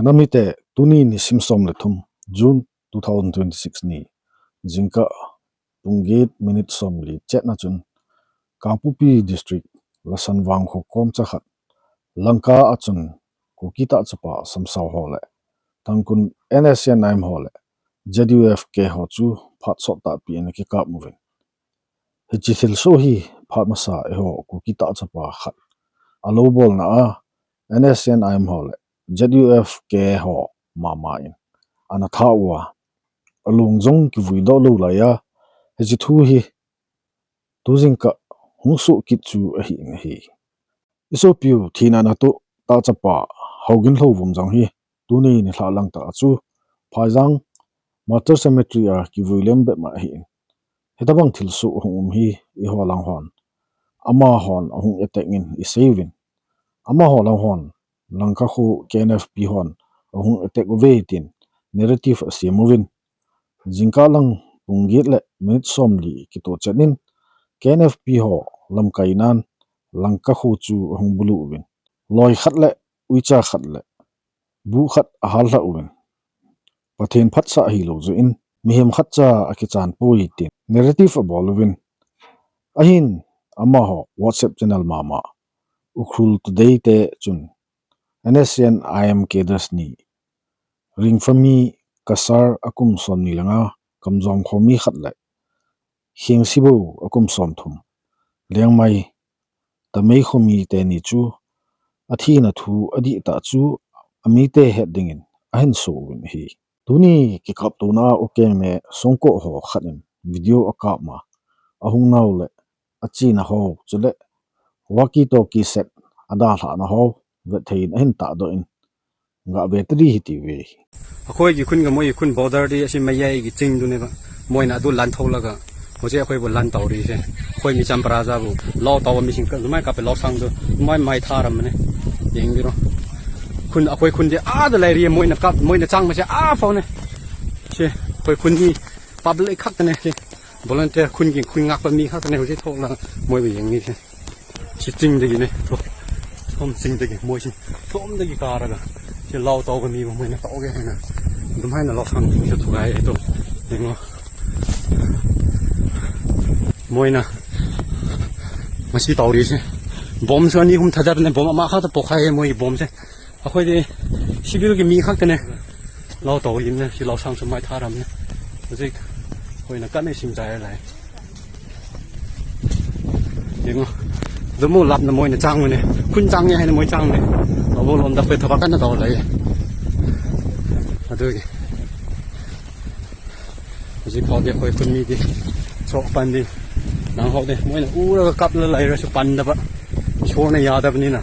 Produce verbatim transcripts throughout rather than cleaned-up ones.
Namite, tuni nisim som le thum, June two thousand twenty-six ni, jingkah pung get minute som li chetna chun, Kangpokpi District, Lasan Vangkho kom chakhat, Langka a chun Kuki tahchapa Samsao ho le Tangkhul N S C N I M ho le Z U F K ho chu phat sot tahpi in akikap uvin. Hiche thilsoh hi phat masa eiho Kuki tahchapa khat alou bolna a N S C N I M ho le Z U F K ho mama in ana tha uva, alung jong kivui doh lou laiya, hiche thu hi tu jingkah hung soh kit chu ahi in ahi. Isopiu thina natoh tahchapa Haogin Lhouvum jong hi tuni nilhah lang tah a chu Phaijang Martyr Cemetery a kivui lem bep ma ahi in. Hitabang thilsoh ahung um hi eiho lang hon, amahon ahung attack in isei uvin. Amaho lang hon, Langkakho K N F P hon ahung attack uve tin narrative asem uvin. Jingkah lang pung get le minute som li kitoh chet in K N F P ho lamkai nan Langkakho chu ahung bulu uvin. Loi khat le uicha khat le buh khat ahal lha uvin. Pathen phatsah ahilou jeh in mihem khat cha akichan poi tin narrative abol uvin. Ahin amaho WhatsApp channel mama Ukhrul Today te chun N S C N I M cadres ni, Ringphami Kasar akum som ni le nga, Kamjong kho mi khat le Khengsibo akum som thum, Liangmai Tamei kho mi teni chu athina thu adih tah chu amite het dingin ahin so uvin ahi. Tuni kikaptona a ukeng ne songko ho khat in video akap ma, ahung nau le achena ho chule walkie talkie set adalhahna ho vet thei in ahin tahdoh in, gah ve tadi hiti uve. ꯑꯩꯈꯣꯏꯒꯤ ꯈꯨꯟꯒ ꯃꯣꯏꯒꯤ ꯈꯨꯟ border ꯗꯤ ꯑꯁꯤ ꯃꯌꯥꯏꯒꯤ ꯆꯤꯡꯗꯨꯅꯦꯕ꯫ ꯃꯣꯏꯅ ꯑꯗꯨ ꯂꯥꯟꯊꯣꯛꯂꯒ ꯍꯧꯖꯤꯛ ꯑꯩꯈꯣꯏꯕꯨ ꯂꯥꯟ ꯇꯧꯔꯤꯁꯦ꯫ ꯑꯩꯈꯣꯏ ꯃꯤꯆꯝ ꯄ꯭ꯔꯖꯥꯕꯨ ꯂꯧ ꯇꯧꯕ ꯃꯤꯁꯤꯡ ꯑꯗꯨꯃꯥꯏꯅ ꯀꯥꯞꯄꯦ, ꯂꯧꯁꯪꯗꯨ ꯑꯗꯨꯃꯥꯏꯅ ꯃꯩ ꯊꯥꯔꯝꯕꯅꯦ꯫ ꯌꯦꯡꯕꯤꯔꯣ꯫ ꯈꯨꯟ, ꯑꯩꯈꯣꯏ ꯈꯨꯟꯗꯤ ꯑꯥꯗ ꯂꯩꯔꯤꯌꯦ, ꯃꯣꯏꯅ ꯀꯥꯞ-, ꯃꯣꯏꯅ ꯆꯪꯕꯁꯦ ꯑꯥ ꯐꯥꯎꯅꯦ꯫ ꯁꯦ, ꯑꯩꯈꯣꯏ ꯈꯨꯟꯒꯤ public ꯈꯛꯇꯅꯦ ꯁꯤ꯫ Volunteer, ꯈꯨꯟꯒꯤ, ꯈꯨꯟ ꯉꯥꯛꯄ ꯃꯤ ꯈꯛꯇꯅꯦ ꯍꯧꯖꯤꯛ ꯊꯣꯛꯂꯒ ꯃꯣꯏꯕꯨ ꯌꯦꯡꯂꯤꯁꯦ꯫ ꯁꯤ ꯆꯤꯡꯗꯒꯤꯅꯦ꯫ ꯊꯣ-, ꯁꯣꯝ ꯆꯤꯡꯗꯒꯤ ꯃꯣꯏꯁꯤ ꯁꯣꯝꯗꯒꯤ ꯀꯥꯔꯒ ꯁꯤ ꯂꯧ ꯇꯧꯕ ꯃꯤꯕꯨ ꯃꯣꯏꯅ ꯇꯧꯒꯦ ꯍꯥꯏꯅ ꯑꯗꯨꯝ ꯍꯥꯏꯅ ꯂꯧꯁꯪꯁꯤꯡꯁꯨ ꯊꯨꯒꯥꯏ ꯑꯗꯣ ꯌꯦꯡꯉꯣ꯫ ꯃꯣꯏꯅ ꯃꯁꯤ ꯇꯧꯔꯤꯁꯦ꯫ ꯕꯣꯝꯁꯨ ꯑꯅꯤ ꯑꯍꯨꯝ ꯊꯥꯗꯕꯅꯦ, ꯕꯣꯝ ꯑꯃꯈꯛꯇ ꯄꯣꯛꯈꯥꯏꯌꯦ ꯃꯣꯏꯒꯤ ꯕꯣꯝꯁꯦ꯫ ꯑꯩꯈꯣꯏꯗꯤ civil ꯒꯤ ꯃꯤ ꯈꯛꯇꯅꯦ꯫ ꯂꯧ ꯇꯧꯔꯤꯕꯅꯦ꯫ ꯁꯤ ꯂꯧꯁꯪꯁꯨ ꯃꯩ ꯊꯥꯔꯝꯅꯦ꯫ ꯍꯧꯖꯤꯛ ꯑꯩꯈꯣꯏꯅ ꯀꯟꯅ ꯏꯁꯤꯡ ꯆꯥꯏꯔ ꯂꯥꯛꯑꯦ꯫ ꯌꯦꯡꯉꯣ꯫ ꯑꯗꯨꯃꯨꯛ ꯂꯥꯞꯅ ꯃꯣꯏꯅ ꯆꯪꯕꯅꯦ꯫ ꯈꯨꯟ ꯆꯪꯉꯦ ꯍꯥꯏꯅ ꯃꯣꯏ ꯆꯪꯕꯅꯦ꯫ ꯂꯧꯕꯨꯛ ꯂꯣꯝꯗ ꯑꯩꯈꯣꯏ ꯊꯕꯛ ꯀꯟꯅ ꯇꯧꯔ ꯂꯩꯌꯦ꯫ ꯑꯗꯨꯒꯤ ꯍꯧꯖꯤꯛ ꯐꯥꯎꯗꯤ ꯑꯩꯈꯣꯏ ꯈꯨꯟ ꯃꯤꯗꯤ ꯁꯣꯛ ꯄꯟꯗꯤ ꯅꯪꯍꯧꯗꯦ꯫ ꯃꯣꯏꯅ ꯎꯔꯒ ꯀꯞꯂ ꯂꯩꯔꯁꯨ ꯄꯟꯗꯕ꯫ ꯏꯁꯣꯔꯅ ꯌꯥꯗꯕꯅꯤꯅ꯫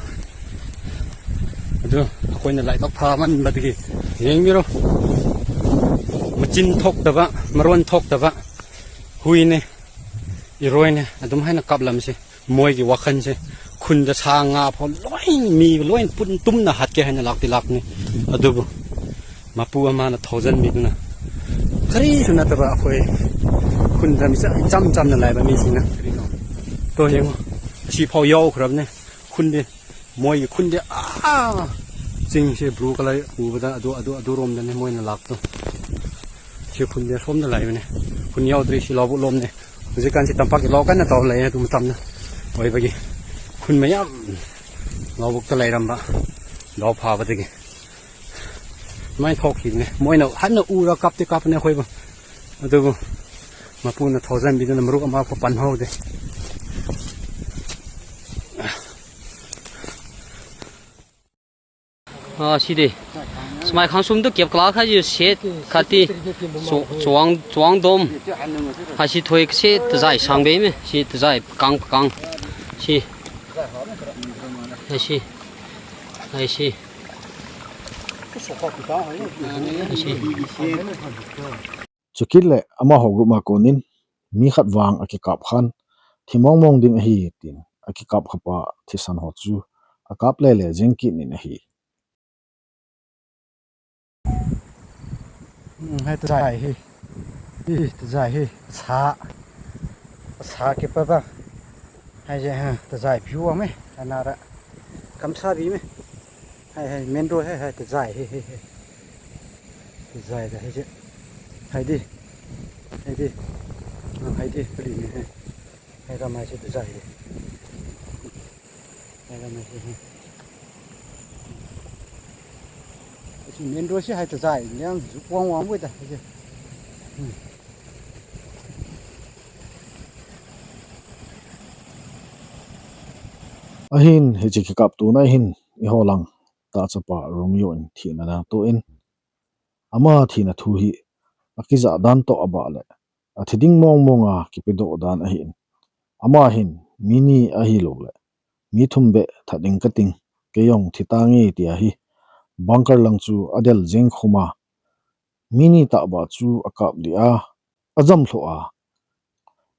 ꯑꯗꯨ ꯑꯩꯈꯣꯏꯅ ꯂꯥꯏꯕꯛ ꯐꯃꯟꯕꯗꯒꯤ ꯌꯦꯡꯕꯤꯔꯣ꯫ ꯃꯆꯤꯟ ꯊꯣꯛꯇꯕ, ꯃꯔꯣꯟ ꯊꯣꯛꯇꯕ ꯍꯨꯏꯅꯦ, ꯏꯔꯣꯏꯅꯦ, ꯑꯗꯨꯝ ꯍꯥꯏꯅ ꯀꯥꯞꯂꯝꯁꯦ꯫ ꯃꯣꯏꯒꯤ ꯋꯥꯈꯜꯁꯦ ꯈꯨꯟꯗ ꯁꯥ ꯉꯥ ꯐꯥꯎ ꯂꯣꯏ, ꯃꯤ ꯂꯣꯏ ꯄꯨꯟ ꯇꯨꯝꯅ ꯍꯥꯠꯀꯦ ꯍꯥꯏꯅ ꯂꯥꯛꯇꯤ ꯂꯥꯛꯄꯅꯤ꯫ ꯑꯗꯨꯕꯨ ꯃꯄꯨ ꯑꯃꯅ ꯊꯧꯖꯟꯕꯤꯗꯨꯅ ꯀꯔꯤꯁꯨ ꯅꯠꯇꯕ ꯑꯩꯈꯣꯏ ꯈꯨꯟꯗ ꯃꯤꯆꯝ, ꯏꯆꯝ ꯆꯝꯅ ꯂꯩꯕ ꯃꯤꯁꯤꯡꯅ ꯀꯔꯤꯅꯣ? ꯇꯣ ꯌꯦꯡꯉꯣ, ꯑꯁꯤꯐꯥꯎ ꯌꯧꯈ꯭ꯔꯕꯅꯦ꯫ ꯈꯨꯟꯗꯤ, ꯃꯣꯏꯒꯤ ꯈꯨꯟꯗꯤ ꯑꯥ ꯆꯤꯡꯁꯦ blue colour ꯎꯕꯗ ꯑꯗꯨ, ꯑꯗꯨ, ꯑꯗꯨꯔꯣꯝꯗꯅꯦ ꯃꯣꯏꯅ ꯂꯥꯛꯄꯗꯣ꯫ ꯁꯤ ꯈꯨꯟꯗꯤ ꯑꯁꯣꯝꯗ ꯂꯩꯕꯅꯦ꯫ ꯈꯨꯟ ꯌꯧꯗ꯭ꯔꯤ, ꯁꯤ ꯂꯧꯕꯨꯛ ꯂꯣꯝꯅꯦ꯫ ꯍꯧꯖꯤꯛꯀꯥꯟꯁꯤ ꯇꯝꯄꯥꯛꯀꯤ ꯂꯧ ꯀꯟꯅ ꯇꯧꯔ ꯂꯩꯌꯦ꯫ ꯑꯗꯨ ꯃꯇꯝꯗ ꯑꯣꯏꯕꯒꯤ ꯈꯨꯟ ꯃꯌꯥꯝ ꯂꯧꯕꯨꯛꯇ ꯂꯩꯔꯝꯕ, ꯂꯧ ꯐꯥꯕꯗꯒꯤ ꯑꯗꯨꯃꯥꯏꯅ ꯊꯣꯛꯈꯤꯕꯅꯦ꯫ ꯃꯣꯏꯅ ꯍꯟꯅ ꯎꯔ ꯀꯥꯞꯇꯤ ꯀꯥꯞꯄꯅꯦ ꯑꯩꯈꯣꯏꯕꯨ, ꯑꯗꯨꯕꯨ ꯃꯄꯨꯅ ꯊꯧꯖꯟꯕꯤꯗꯨꯅ ꯃꯔꯨꯞ ꯑꯃꯐꯥꯎ ꯄꯟꯍꯧꯗꯦ꯫ ꯑꯥ, ꯁꯤꯗꯤ ꯁꯨꯃꯥꯏ ꯈꯥꯡꯁꯨꯝꯗꯨ ꯀꯦꯞ ꯀꯂꯥ ꯈꯥꯏꯁꯤ ꯁꯦꯠ ꯈꯥꯇꯤ ꯆꯣ-, ꯆꯣꯋꯥꯡ, ꯆꯣꯋꯥꯡꯗꯣꯝ ꯍꯥꯏꯁꯤ ꯊꯣꯏ ꯁꯦ ꯇꯖꯥꯏ ꯁꯥꯡꯕꯩꯃꯦ꯫ ꯁꯤ ꯇꯖꯥꯏ ꯀꯥꯡ ꯀꯥꯡ ꯁꯤ ꯍꯥꯏꯁꯤ ꯍꯥꯏꯁꯤ ꯍꯥꯏꯁꯤ꯫ Chukit le amaho group a konin mi khat vang akikap khan thimong mong ding ahi tin akikap khapa thisan ho chu akap le le jing kit nin ahi. Hmm, hai tazai hi. Hi, tazai hi. Sa. Sa ke pa ba. Hai je ha, tazai view a me. Anara. Kamsa bi me. Hai, hai, main road hai, hai, tazai hi, hi, hi. Zai da, hei che. Hai di. Hai di. Nang hai di, pali ni hai. Hai ka mai che tu zai di. Hai ka mai che hai. Main road se hai ta zai, liang zu kuang wang wei ta, hai che. Hmm. Ahin, hiche kikaptona hin, eiho lang, tahchapa Romeo in thina ana toh in, ama thina thu hi, akijah dan toh abah le, athi ding mong mong a kipedoh dan ahin. Ama hin, mi ni ahilou le, mi thum beh that ding kating, kei jong thi tange tia hi, bunker lang chu adel jeng khum a, mi ni tahbeh chu akap lih a, ajam lhoh a,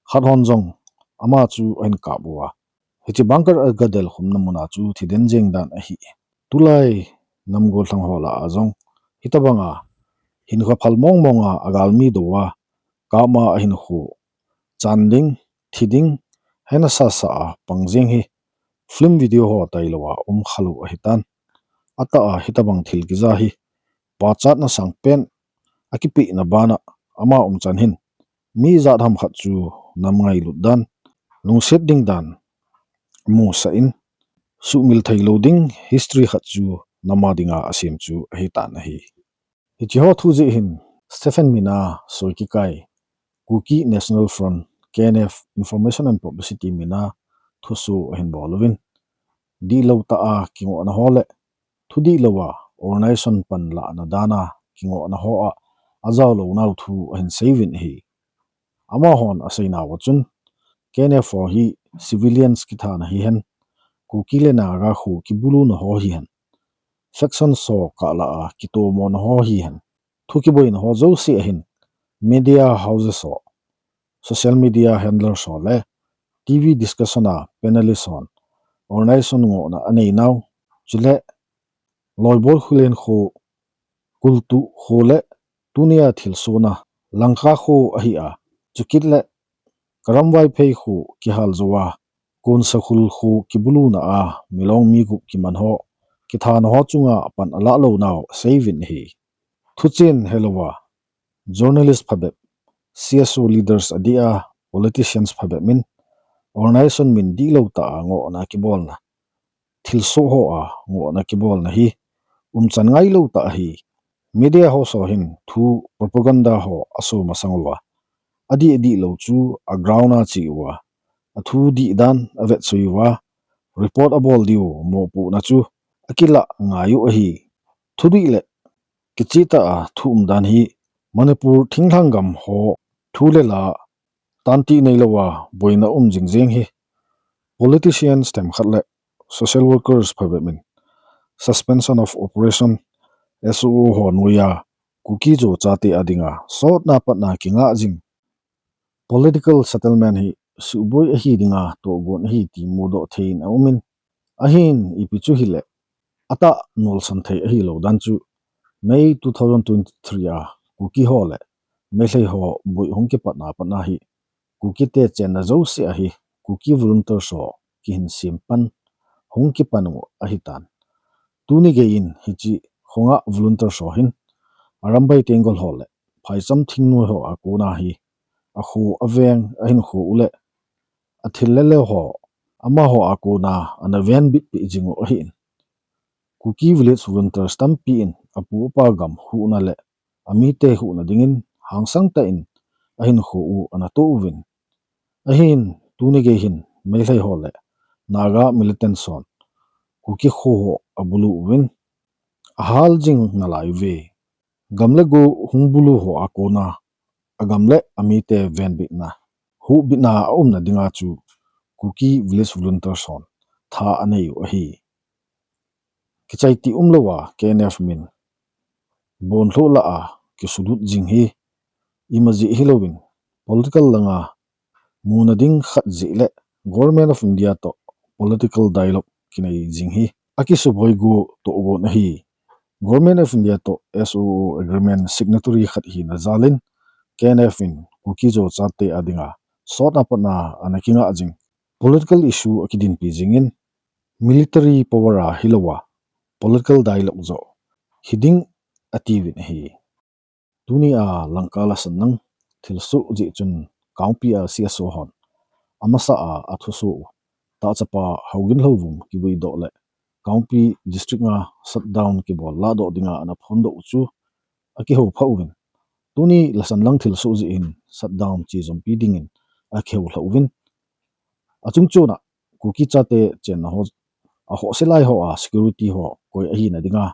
khat hon jong ama chu ahin kap uva. Hiche bunker aga del khumna mun a chu thi den jeng dan ahi. Tulai nam gollhang ho lah a jong hitabang a hinkho phal mong mong a agalmi dou a, kap ma a hinkho chan ding, thi ding, hena sasa a pang jeng hi film video ho tailou a um khalou ahitan. Atah a hitabang thil kija hi pachatna sangpen akipehna bana ama umchan hin mi jat ham khat chu nam ngailut dan, lungset ding dan, musah in, sumil theilou ding history khat chu nam a dinga asem chu ahitan ahi. Hiche ho thu jeh hin Stephen mina soi kikai, Kuki National Front, K N F, Information and Publicity mina thusoh ahin bol uvin, dihlou tah a kingohna ho le, thu dihlou a organization pan lahna dan a kingohna ho a, ajao lou nau thu ahin sei uvin ahi. Amahon asei nauva chun, K N F ho hi civilians kithana hihen, Kuki le Naga kho kibuluna ho hihen, faction so kah lah a kitomona ho hihen, thu kiboina ho jouse ahin, media houses ho, social media handlers ho le T V discussion a panelist hon organization ngohna anei nau, chule Loibol Khullen kho, Kultu kho le tunia thilsohna Langkha kho ahi a, chukit le Karam Vaiphei kho kihal jou a, Konsakhul kho kibuluna a, Milong mi gup kiman ho, kithana ho chunga pan alah lou nau asei uvin ahi. Thuchen hilouva, journalist phabep, C S O leaders adeh a, politicians phabep min, organization min dihlou tah a ngohna kibolna, thilsoh ho a ngohna kibolna hi umchan ngailou tah ahi. Media ho so hin thu propaganda ho aso masang uva, adih dihlou chu a ground a che uva, athu dih dan avetsui uva, report abol diu mopohna chu akilah ngai u ahi. Thudih le kicheh tah a thu umdan hi Manipur thinglhang gam ho thu le la tantih neilou a boina um jing jeng hi politicians themkhat le social workers phabep min Suspension of Operation, S O O ho noiya Kuki Zo chate a dinga sotna patna kingah jing political settlement hi suhboi ahi dinga tohgon ahi ti mudoh thei in aumin, ahin ipi chu hile atah nolsan thei ahilou dan chu May two thousand twenty-three a Kuki ho le Meitei ho boi hung kipatna patna hi Kuki te chenna jouse ahi Kuki volunteers ho kihin sem pan hung kipan u ahitan. Tuni geiyin hiche khonga volunteers ho hin Arambai Tenggol ho le Phaicham Thingnoi ho a kona hi akho aveng ahinkho u le athil le leo ho amaho a kona ana venbit peh jing u ahin. Kuki Village Volunteers tampi in apu apa gam huhna le amite huhna dingin hangsan tah in ahinkho u ana toh uvin. Ahin tuni geiyin Meitei ho le Naga militants hon Kuki kho ho abulu uvin ahal jing nalai uve. Gam le go hung bulu ho a kona agam le amite venbitna, huhbitna aumna dinga chu Kuki Village Volunteers hon tha anei u ahi. Kichai ti umlouva K N F min bonlhoh lah a kisulut jing hi ima jeh hilouvin political langa muna ding khat jeh le Government of India toh political dialogue kinei jing hi akisuboi go tohgon ahi. Government of India toh S O O agreement signatory khat hina jalin K N F in Kuki Zo chate a dinga sotna patna ana kingah jing political issue akidinpi jingin military power a hilouva political dialogue joh hiding atiuvin ahi. Tuni a Langka lasan lang thilsoh jeh chun Kangpokpi a C S O hon amasa a athusoh u, tahchapa Haogin Lhouvum kivuidoh le Kangpokpi District nga shutdown kibol lahdoh dinga ana phondoh u chu akihou phah uvin. Tuni lasan lang thilsoh jeh hin shutdown chejompi dingin akihou lhah uvin. Achungchon a Kuki chate chenna ho, ahohse lai ho a security ho koi ahina dinga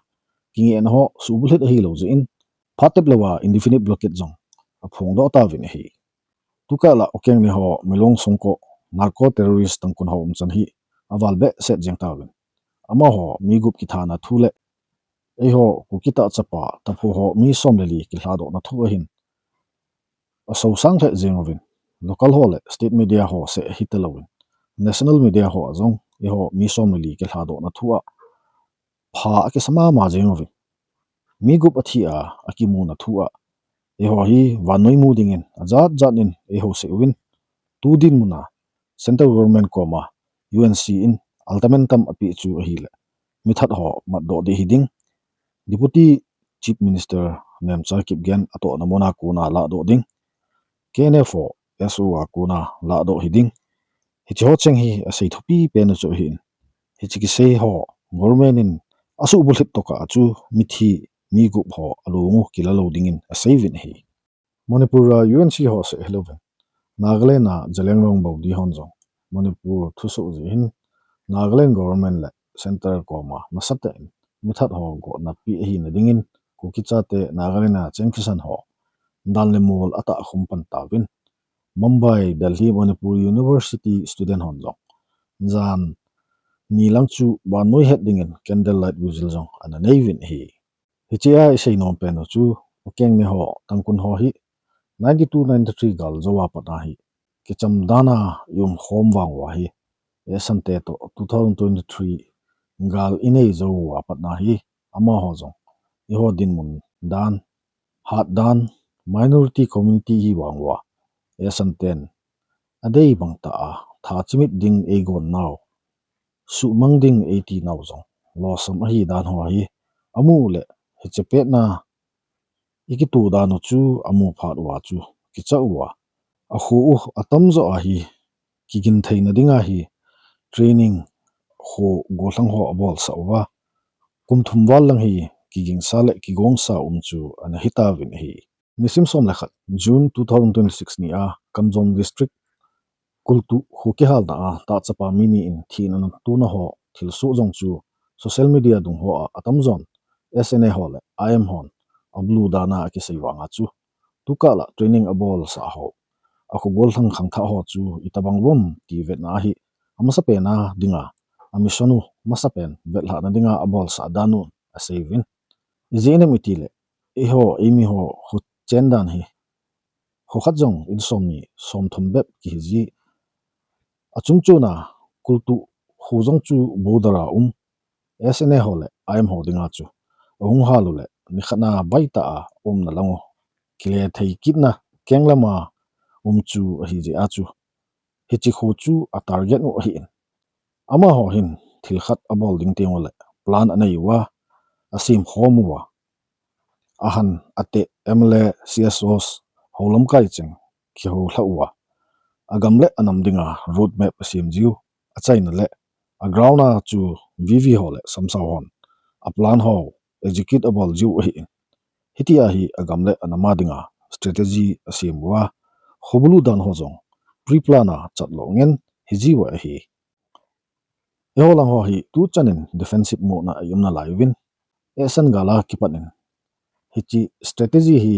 kingehna ho suhbulhit ahilou jeh in, phat tep lou a indefinite blockade jong aphongdoh tauvin ahi. Tukah la Ukeng ne ho Milong Songko narco terrorist tangkun ho umchan hi aval behseh jeng tauvin. Amaho mi gup kithana thu le eiho Kuki tahchapa taphu ho mi som le li kilhadohna thu ahin asosang lheh jeng uvin, local ho le state media ho seh hita louvin, national media ho a jong eiho mi som le li kilhadohna thu a pha akisa mama jeng uvin, mi gup athi a akimuna thu a eiho hi vannoi mu dingin ajat jat in eiho seh uvin, tu dinmun a Central Government koma U N C in ultimatum apeh chu ahile mithat ho matdoh ding hiding, Deputy Chief Minister Nemcha Kipgen atohna muna kona lahdoh ding, K N F ho S O a kona lahdoh hiding. Hiche ho cheng hi asei thupi pen u chu ahin, hiche kisei ho government in asuhbulhit tokah a chu mithi mi gup ho alung u kila lou dingin aseiyuvin ahi. Manipur a U N C ho seh hilouvin, Nagaland a Zeliangrong Body hon jong Manipur thusoh jeh hin Nagaland government le centre koma nasatah in mithat ho gotna pe ahina dingin Kuki chate Nagaland a cheng thisan ho dan le mol atahkhum pan tauvin, Mumbai, Delhi, Manipur University student hon jong jan ni lang chu vannoi het dingin candle light vigil jong ana neiuvin ahi. Hiche a isei nom pen u chu Ukeng ne ho tangkun ho hi ninety-two ninety-three gal jou a pat a hi kicham dan a ium khom vang uva hi, eisante toh two thousand twenty-three gal inei jou uva pat a hi amaho jong eiho dinmun dan, hat dan, minority community hi vang uva eisanten adei bang tah a tha chimit ding eigon nau, suhmang ding eiti nau jong losam ahi dan ho hi amu le hiche pet na ikitoh dan u chu amu phat uva chu kicha uva, akho u atamjo a hi kigin theina dinga hi training kho gollhang ho abolsah uva, kum thum val lang hi kigingsa le kigongsa um chu ana hitauvin ahi. Nisim som le khat June two thousand twenty-six ni a Kamjong District Kultu kho kihalna a tahchapa mi ni in thina natona ho thilsoh jong chu social media dung ho a atamjon S N A ho le I M hon abulu dan a akisei vang a chu, tukah la training abolsah ho, akho gollhang khangthah ho chu itobang uvem ti vetna ahi, amasapen a dinga, amission u masapen vetlhahna dinga abolsah dan u aseiuvin. Ijeh inem itile eiho, eimi ho kho chen dan hi kho khat jong in somni somthum bep kihi ji. Achungchon a Kultu kho jong chu border a um S N A ho le I M ho dinga chu ahung hal u le nikhat na baitah a umna lang u kile thei kitna kenglam a um chu ahijeh a chu hiche kho chu a target u ahin, amaho hin thil khat abol ding teng u le plan anei uva, asem khom uva, ahan ateh M L A, C S Os, hou lamkai cheng kihoulhah uva, agam le anam dinga road map asem jiu, achaina le a ground a chu V V ho le samsao hon a plan ho execute abol jiu ahin, hitia hi agam le anam a dinga strategy asem uva, kho bulu dan ho jong pre-plan a chatlo ngen hijiuva ahi. Eiho lang ho hi tuchan in defensive mode na ium nalai uvin, eisan gal a kipat in hiche strategy hi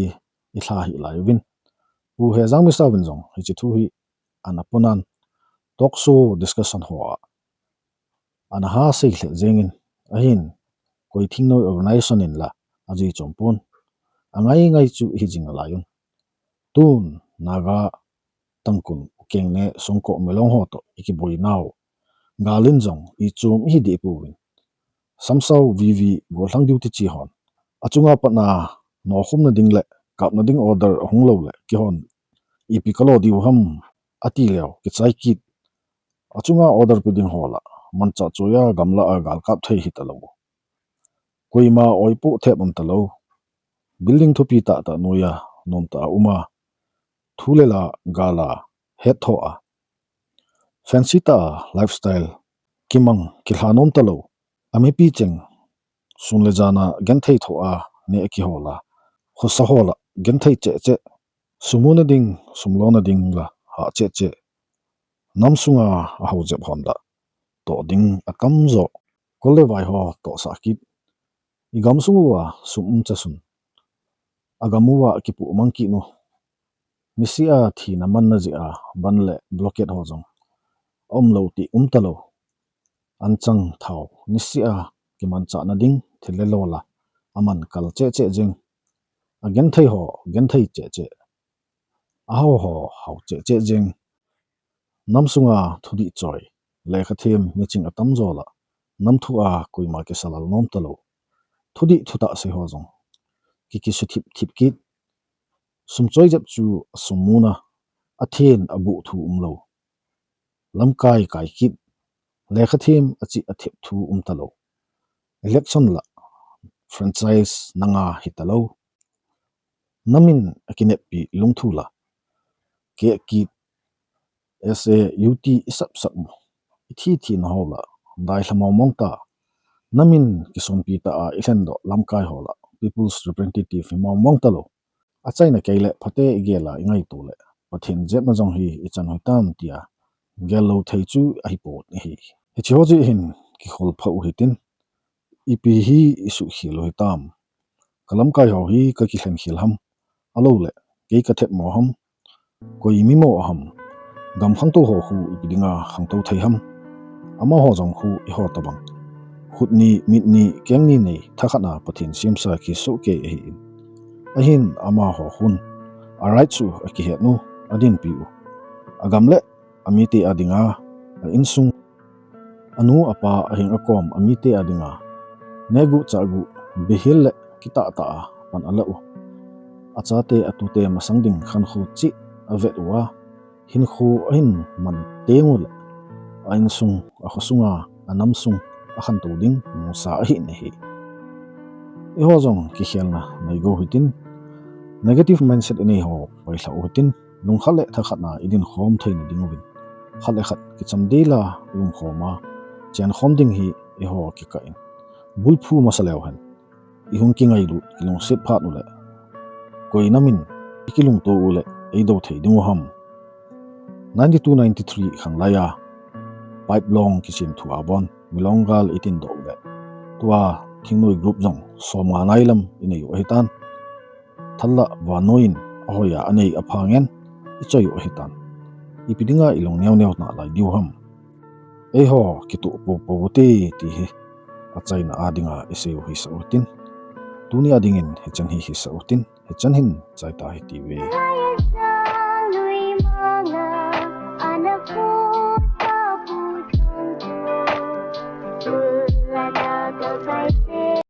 ilha hih lai uvin, Pu Hejang Misa uvin jong hiche thu hi ana ponan talk show discussion ho a ana ha sei lheh jengin, ahin koi thingnoi organization in la ajui chompon, angai ngai chu ihi jing nalai un. Tun Naga tangkun Ukeng ne Songko Milong ho toh ikiboinau gal in jong ichom ihi deh pouvin, samsao V V gollhang duty chi hon achunga patna nokhumna ding le kapna ding order ahung lou le kihon ipi kalo diu ham ati leu kichai kit, achunga order pe ding ho la manchah choi a gamla a gal kap thei hitalou, koima oipoh thep umtalou, Building thupi tahtah noiya nomtah a uma, thu le la gala hetthoa, fancy tah a lifestyle kimang kilha nom talou, amipi cheng sun le jana genthei thoa neh kihola, khosa hola genthei cheh cheh, sum muna ding sum lona ding la hah cheh cheh, nam sunga ahao jep hon la toh ding atamjo, kol le vai ho tohsah kit, igamsung uva sum umcha sun, agam uva kipuh mang kit u, niseh a thina manna jeh a bandh le blockade ho jong aumlou ti umtalou, anchang thao niseh a kimanchahna ding thil le lo la aman kal cheh cheh jeng, agenthei ho genthei cheh cheh, ahao ho hao cheh cheh jeng, nam sunga thudih choi, lekha them miching atamjo la, nam thua koima kisalal nom talou, thudih thutah sei ho jong kikisuthip thip kit, sum choi jep chu asum muna, athen abuh thu umlou, lamkai kai kit, lekha them achih athep thu umtalou, election la franchise nanga hitalou, nam in akineppi lungthu la keh kit, S A U T isapsap u, ithi thina ho la dailha mong mong ta, nam in kisonpi tah a ilhendoh lamkai ho la people's representative hi mong mong talou, achaina kei le phate igel a ingaito le Pathen jepna jong hi ichan u hitam tia gellou thei chu ahipon ahi. Hiche ho jeh hin kikholphah u hitin, ipi hi isuhkhel u hitam, kalamkai ho hi kakilhen khel ham, alouleh kei kathepmo ham, koi mimo ham, gam khangtou ho khu ipi dinga khangtou thei ham, amaho jong khu eiho tobang khut ni mit ni keng ni nei thakhat a Pathen semsa kisohkei ahin. Ahin amaho khun aright chu akihet u, adinpi u, agam le amite a dinga, a insung, anu apa ahing akom amite a dinga nehguh chahguh, bihil le kitahtah a pan alah u, achate atute masang ding khankho cheh avet uva, hinkho ahin man teng uleh a insung, akhosunga, anamsung akhantou ding musa ahin ahi. Eiho jong kikhelna neigou hitin, negative mindset inei ho pailhah u hitin, lungkhat le thakhat a idinkhom theina dinguvin, khat le khat kicham dela umkhom a chenkhom ding hi eiho kikah in bulphu masa leu hen, ihung kingailut kilungset phat uleh koi nam in ikilungto uleh eidou thei dingu ham. Ninety two ninety three khanglai a pipe long kichim thu a bon milong gal itindoh uleh tua thingnoi group jong somnga nailam inei u ahitan, thal lah vannoi in ahoiya anei apha ngen ichoi u ahitan, ipi dinga ilung neo neo nalai diu ham. Eiho kitoh popo ute ti hi achaina a dinga isei u hisah utin, tuni a dingin hichan hi hisah utin, hichan hin chaita hitiuve.